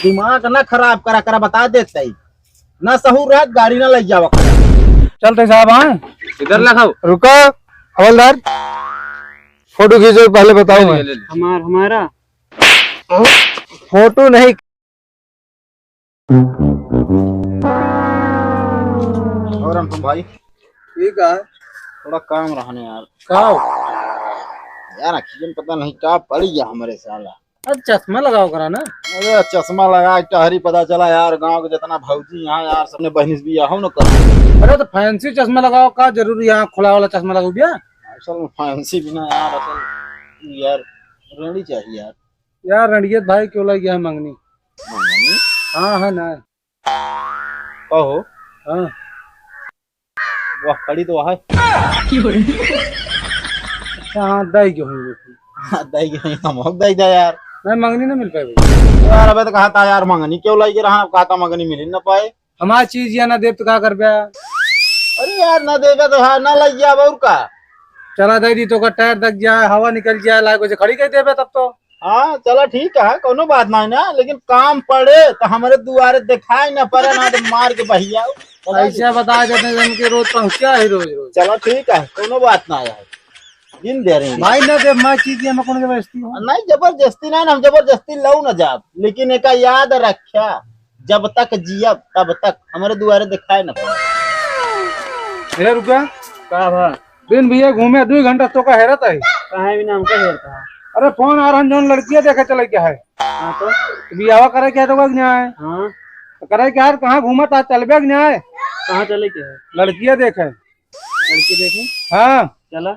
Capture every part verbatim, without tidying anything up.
दिमाग ना खराब करा करा, बता देत ही। ना सहूर रहत, गाड़ी ना लइ जावा करा। चलते साहब, हाँ? इधर लगाओ। रुको, हवलदार, फोटो खींचो, पहले बताओ। ले, मैं ले, ले। हमार, हमारा। फोटो नहीं। और अनुपम भाई, ठीक है। थोड़ा काम रहने यार। का हो? यार, अखियन पता नहीं का पड़ गया हमरे साला। अरे, चश्मा लगाओ करा ना। अरे, चश्मा लगा के टहरी, पता चला यार, गांव के जितना भौजी यहाँ यार, सबने बहनी से बियाह न करा। अरे, तो फैंसी चश्मा लगाओ, का जरूरी है खुला वाला चश्मा लगाओ भैया? असल में फैंसी भी ना यार, असल यार, रेड़ी चाहिए यार। यार, रंडियत भाई क्यों लग गया है मंगनी? मंगनी? हाँ, है ना। कहो। हाँ। वाह, खड़ी तो है। अच्छा, हाँ, दाई के हुई बेटी। हाँ, दाई के हुई, हम हो दाई दा यार। नहीं, मंगनी ना मिल पाए भैया। यार, अबे तो कहा था यार, मंगनी क्यों लाई के रहा, कहा था मंगनी मिल ही ना पाए। हमार चीज या ना देब तो का करबे? अरे यार, ना देबे तो हाँ, ना लग जाब और का। चला दे दी तो का टायर दग जाए, हवा निकल जाए, लाग वैसे खड़ी कर देबे तब तो। हाँ, चला ठीक है, कोनो बात नहीं ना, लेकिन काम पड़े तो हमरे दुआरे दिखाई ना पड़े, ना तो मार के बहिया। ऐसे बता देते हैं कि रोज पहुँचा है, रोज, रोज। चला ठीक है, कोनो बात ना है, दिन दे रहे हैं। भाई ना दे, मैं चीज ये मैं कौन जबरदस्ती हूँ? नहीं, जबरदस्ती ना, हम जबरदस्ती लऊ ना जाब, लेकिन एका याद रख्या, जब तक जियब तब तक हमरे दुआरे दिखाई ना पड़े। ए रुका। का भा? दिन भैया घूमे, दुई घंटा तोका हेरत है। काहे बिना हमका हेरता है? अरे फोन आ रहन, जौन लड़किया देखे चले के है। हाँ तो? बियाह करे के है तो का नहीं आए? हाँ। तो करे के यार, कहाँ घूमत आज, चलबे कि नहीं आए? कहाँ चले के है? लड़किया देखे। लड़की देखे? हाँ। चला।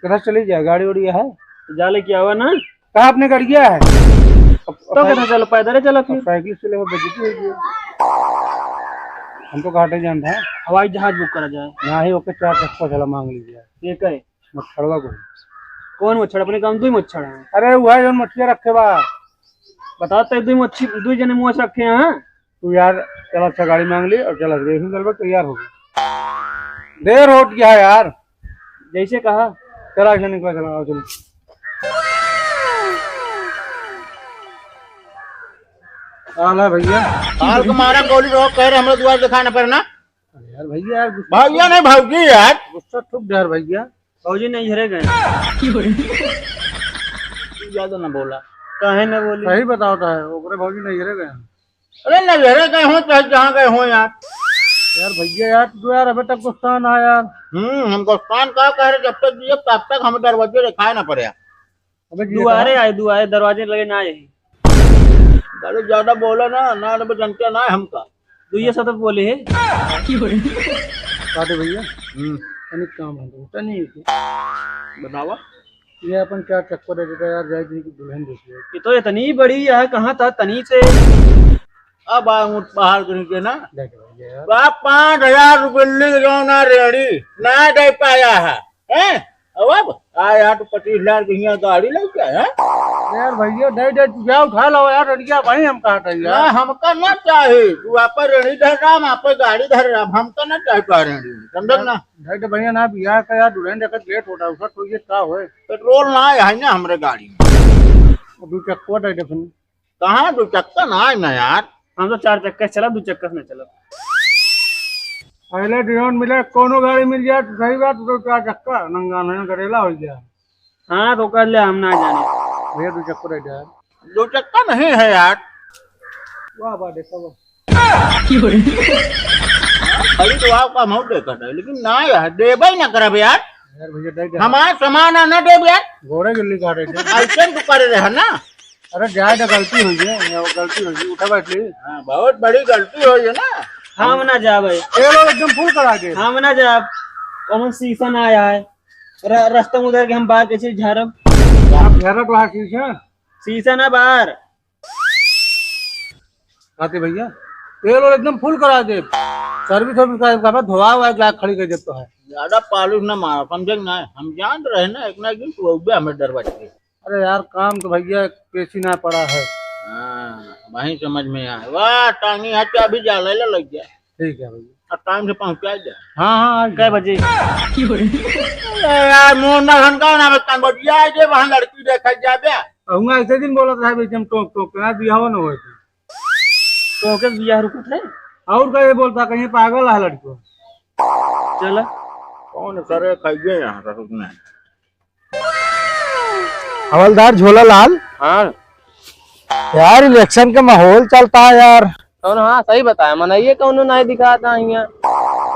कहाँ चली जाए, गाड़ी उड़ी है? तो जा लेके आवा ना। कहाँ अपने गड़िया है? तो कहाँ चलो, पैदल ही चलो फिर। साइकिल से लेवा, बेइज्जती हो गई। हम तो घाटे जान था। हवाई जहाज बुक करा जाए। ना ही, ओके चार चक्का चला मांग लीजिए। ये कहे? मच्छरवा को। कौन मच्छर? अपने काम दो ही मच्छर हैं। अरे वो है जो मच्छी रखे बा। बता ते दो ही मच्छी, दो ही जने मुँह से रखे हैं। तू यार चल, अच्छा गाड़ी मांग ली और चल, रेसिंग चलबे, तैयार हो गए। देर हो गया है यार। जैसे कहा। चला, अच्छा निकला, चला, आओ, चलो। हाल है भैया। हाल तुम्हारा गोली रोक कह रहे, हम लोग दुआर दिखाना पड़ना। अरे यार भैया, यार गुस्सा भैया नहीं, भौजी यार। गुस्सा थूक दे यार भैया। भौजी नहीं घरे गए। तू ज्यादा ना बोला। काहे ना बोली? सही बताओ तो है, ओकरे भौजी नहीं घरे गए। अरे नैहरे गए हो चाहे जहाँ गए हो यार। यार भैया यार, तू तो यार अबे तक गुस्सा ना यार। हम्म, हम गुस्सा का कह रहे, जब तक जिए तब तक हमें दरवाजे दिखाए ना पड़े। अबे जिए दुआरे कहाँ? आए, दुआरे दरवाजे लगे ना आए। अरे ज्यादा बोला ना, ना अबे जनते ना है हमका। दुइये सौ तो बोले है। काटे भैया। हम्म। तनिक काम है, तो तनी बतावा। ये अपन चार चक्कर दे देता यार, जाए जी की दुल्हन देखिए। ये तो इतनी बड़ी है, कहाँ था तनी से। अब आ ऊँट पहाड़ के नीचे ना। देख लो ये यार। बा पाँच हजार रुपये ले जाओ ना रेडी, ना दे पाया है, हैं? अब, अब आ यार, तू पच्चीस हजार के यहाँ गाड़ी लेके आया, हैं? यार भैया, दे दे, तू जा उठा लो यार, रेडिया भाई हम कहा था यार। ना, हमका ना चाहे, तू आप रेडी धर रहा, हम आप गाड़ी धर रहा, हमका ना चाहे तो रेडी, समझल ना? दे दे भैया ना, बियाह का यार, दुल्हन देखत लेट होता है, उसका तो ये का होए? पेट्रोल ना आया है ना हमरे गाड़ी में। दो चक्का दे दे फिर। कहाँ दो चक्का ना है ना यार? हम तो चार चक्का से चला, दो चक्का से ना चला। पहले डिमांड मिले, कोनो गाड़ी मिल जाए तो सही बात, तो चार चक्का नंगा नहीं गरेला हो जाए। हाँ, तो कर ले, हम ना जाने। भैया, दो चक्का रह जाए। दो चक्का नहीं है यार। वाह, वाह, देखा वाह। अरे तो आपका मौत देखा था, लेकिन ना यार, देबे ही ना करब यार। यार भैया, दे दे। हमारा सामान ना देब यार। घोड़े गिल्ली काटे थे। ऐसे तो करे रहे ना। अरे जाए तो गलती हुई है, ये वो गलती हुई है, उठा बैठ ली। हाँ, बहुत बड़ी गलती हुई है ना। हम ना जाबे। तेल और एकदम फुल करा के। हम ना जाब। कौन सीसन आया है? र-, रास्ता में उधर के हम बाहर कैसे झारब? आप झारब वहाँ सीसन? सीसन है बाहर। आते भैया, तेल और एकदम फुल करा दे। सर्विस वर्विस का, का धोआ हुआ है, लाग खड़ी कर देता है। ज्यादा पालिश ना मारा, समझे कि ना? हम जान रहे ना, एक ना एक दिन तू अउबे हमें डरवा के। अरे यार, काम तो भैया पेशी ना पड़ा है। हाँ, वहीं समझ में आए। वाह, टांगी है, चाबी जा, ले, ले, लग गया। ठीक है भैया। और टाइम से पहुँचा जाए। हाँ, हाँ, आ कै गया। बजे? अरे यार, मोहन ना घन का ना बता, बतिया जे वहाँ लड़की देखा जाबे। कहूँगा ऐसे दिन बोलत रहे, भाई, हम टोक, टोक, कहाँ बियाह न होए। तो के बियाह रुकत है? और का ये बोलता, कहीं पागल है लड़को। चला। कौन करे खाइए यहाँ का रुकना है? हवलदार झोला लाल। हाँ। यार, इलेक्शन का माहौल चलता है यार। कौन? हाँ, सही बताया, मनइये कौनो नाहीं दिखाता हियाँ।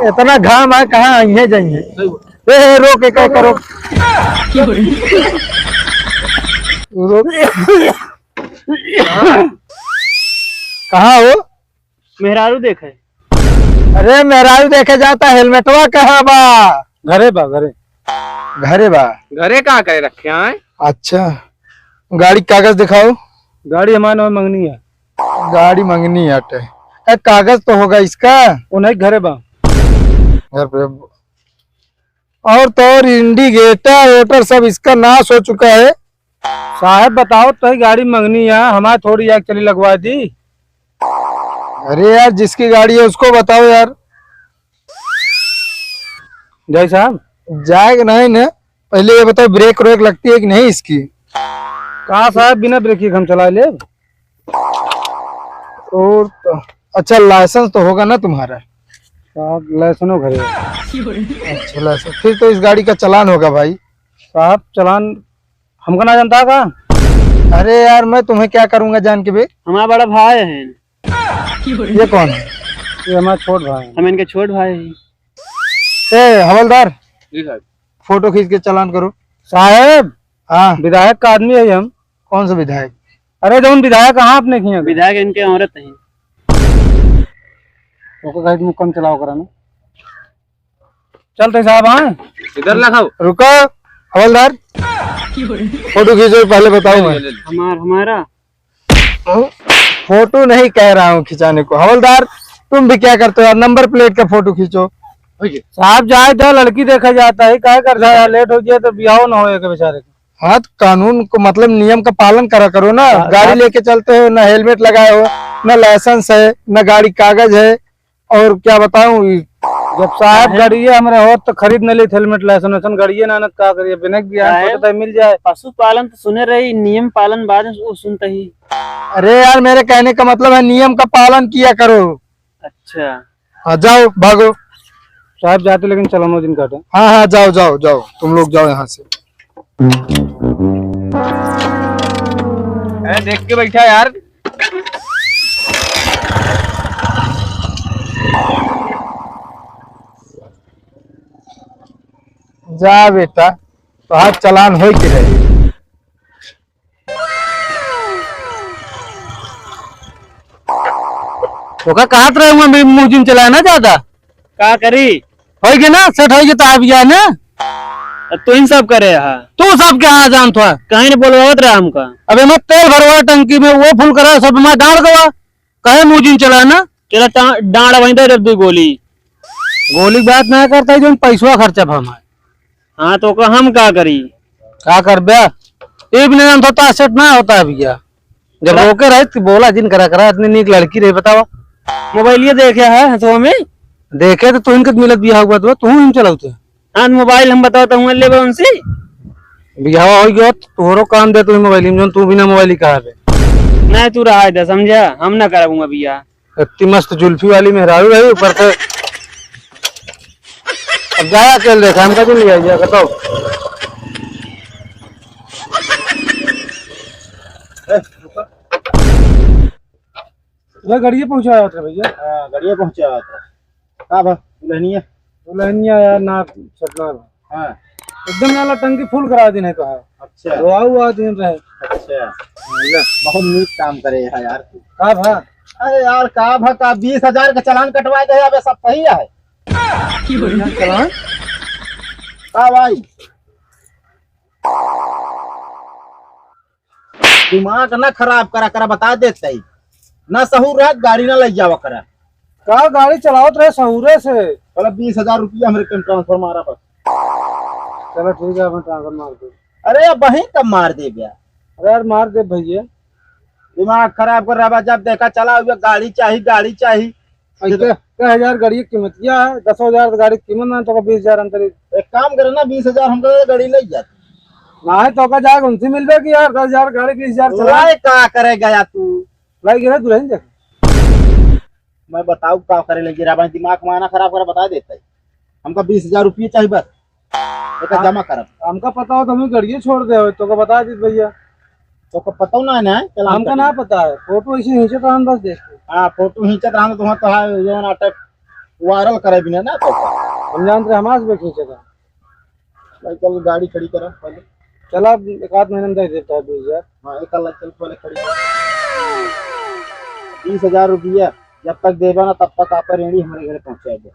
इतना घाम है, कहाँ आइए जाइए? सही बोल। ए, ए, रोक, ए, क्या करो? रोक। कहाँ हो? मेहरारू देखे। अरे, मेहरारू देखे जाता, हेलमेटवा कहाँ बा? घरे बा, घरे। घरे बा? घरे का करे रखे हैं? अच्छा, गाड़ी कागज दिखाओ। गाड़ी हमारे नाम मंगनी है। गाड़ी मंगनी हटे। ए, कागज तो होगा इसका। वो नहीं, घरे बा। घर पे। और तो और, इंडिकेटर वोटर सब इसका नाश हो चुका है। साहब बताओ, तो ही गाड़ी मंगनी है, हमारे थोड़ी आग चली लगवा दी। अरे यार, जिसकी गाड़ी है उसको बताओ यार। जय साहब। जाए कि नहीं ना? पहले ये बताओ, ब्रेक व्रेक लगती है कि नहीं इसकी? का साहब, बिना ब्रेक के हम चला ले? और तो, अच्छा, लाइसेंस तो होगा ना तुम्हारा? साहब, लाइसेंसो घरे है। अच्छा, लाइसेंस, फिर तो इस गाड़ी का चालान होगा भाई। साहब, चालान हमका ना जानता का? अरे यार, मैं तुम्हें क्या करूंगा जान के बे? हमारा बड़ा भाई है। ये कौन है? ये हमारा छोट भाई है। हम इनके छोट भाई हैं। ए, हवलदार, जी साहब। फोटो खींच के चालान करो। साहब, हाँ। विधायक का आदमी है हम। कौन सा विधायक? अरे, जौन विधायक कहाँ अपने किहाँ? विधायक इनके औरत हैं। ओके, गाड़ी मुक्का में चलाओ करा ना। चलते साहब, हाँ? इधर लगाओ। रुको, हवलदार, फोटो खींचो, पहले बताओ मैं। ले, ले, ले। हमार-, हमारा। फोटो नहीं कह रहा हूँ खिंचाने को। हवलदार, तुम भी क्या करते हो यार, नंबर प्लेट का फोटो खींचो। साहब, जाए तो लड़की देखा जाता है, क्या करता है, लेट हो गया तो ब्याह ना होए के बेचारे के। हाँ, तो कानून को, मतलब, नियम का पालन करा करो ना। हाँ, गाड़ी हाँ। लेके चलते हो, ना हेलमेट लगाए हो, ना लाइसेंस है, ना गाड़ी कागज है, और क्या बताऊं, जब साहब है? गाड़िए हमरे होत तो खरीद न लेत हेलमेट लाइसेंस वाइसेंस, गाड़िए ना, ना का करिए, बिना ज्ञान साहब, सोचता है मिल जाए। पशुपालन तो सुने रही, नियम पालन बाद में वो सुनते ही। अरे यार, मेरे कहने का मतलब है नियम का पालन किया करो। अच्छा। हाँ, जाओ, भागो। साहब जाते लेकिन चलानो जिन काटे। हाँ, हाँ, जाओ, जाओ, जाओ, तुम लोग जाओ यहाँ से। ए, देख के बैठा यार। जा बेटा, तोहार चालान होई के रही। ओका कहत रहे हुआ, मुँह जिन चलाए ना ज्यादा। का करी? होई के ना, सेट होई के तो आ गया ना। अब तू इन सब करे हा। तू सब के हाँ जानत हा। कहीं ने बोलवावत रहा हमका। अबे मैं तेल भरवा टंकी में, वो फुल करा, सब मैं डाल गवा। कहे मुँह जिन चलाए ना। चला टा-, डांड वहीं दे दे दू गोली। गोली की बात ना करता है, जो पैसवा खर्चा भा हमारे। हाँ, तो ओका हम का करी? का करबे? ये भी नहीं जानता होता, सेट ना होता है भैया। जब हाँ। रोके रहे तो बोला जिन करा करा, इतनी नीक लड़की रही, बतावा। मोबाइल ये देखे है हथवा में। देखे तो तू इनके मिलत बियाह हुआ तो तू हम चलावते। हाँ, मोबाइल हम बताओ तो हम लेबे उनसे। बियाह हो गयो तो तोहरो काम दे तू मोबाइल में, जौन तू बिना मोबाइल ही कहा बे। नहीं, तू रहा दे, समझा, हम ना कराऊंगा बियाह। इतनी मस्त जुल्फी वाली मेहरारू रही ऊपर से। अब जाया अकेल देखा, हमका क्यों ले आइए, बताओ। वह गड़िया पहुंचाया था भैया। हाँ, गड़िया पहुंचाया था। का बा, दुल्हनिया? दुल्हनिया यार, ना सपना बा। हाँ। एकदम नाला टंकी फुल करा दिन है तो है। अच्छा। रोआ हुआ दिन रहे। अच्छा। ले। बहुत नीक काम करे है यार तू। का भा? अरे यार, का भा, का बीस हजार का चालान कटवा दे, अबे सब सही है। चालान? का भाई? दिमाग ना खराब करा करा, बता देते ही। ना सहूर रहा, गाड़ी ना ले जावा करा। का गाड़ी चलावत रहे सहूरे से। बोला, "बीस हजार रुपया हमरे कन ट्रांसफर मारा बस।" चलो ठीक है, हमें ट्रांसफर मार दे। अरे, अब वहीं कब मार दे बे? अरे यार, मार दे भैया। दिमाग खराब कर रहा बा, जब देखा चला हुआ, गाड़ी चाही, गाड़ी चाही। ऐसे दस हजार गाड़ी की कीमत क्या है? दस हजार तो गाड़ी की कीमत ना, तो बीस हजार अंतर ही। एक काम करे ना, बीस हजार हमको दे, गाड़ी ले जाते। ना है तो का जाके उनसे मिलबे कि यार, दस हजार गाड़ी, बीस हजार चला। लाई का करे गया तू? लाई गिरा दुल्हन देख। मैं बताऊ का करे लगे, रावण दिमाग में आना खराब करे, बता देता है। हमका बीस हजार रुपये चाहिए बस, एक हाँ। जमा करब। हमका पता हो तो हम गड़िए छोड़ दे हो, तो का बता दीत भैया। तो का पता ना है ना, चला हमका ना पता है, फोटो ऐसे खींचत रहन बस देख के। हाँ, फोटो खींचत रहन तो, तो है, जो नाटक वायरल करे बिना ना तो। हम जानते हैं, हमारे से खींचत रहन। भाई, चल, गाड़ी खड़ी करा पहले। चला, एक आध महीने में दे देता है बीस हजार। हाँ, एक आध चल, पहले खड़ी कर। बीस हजार रुपया जब तक देबा ना, तब तक आपका रेड़ी हमारे घरे पहुँचा दे।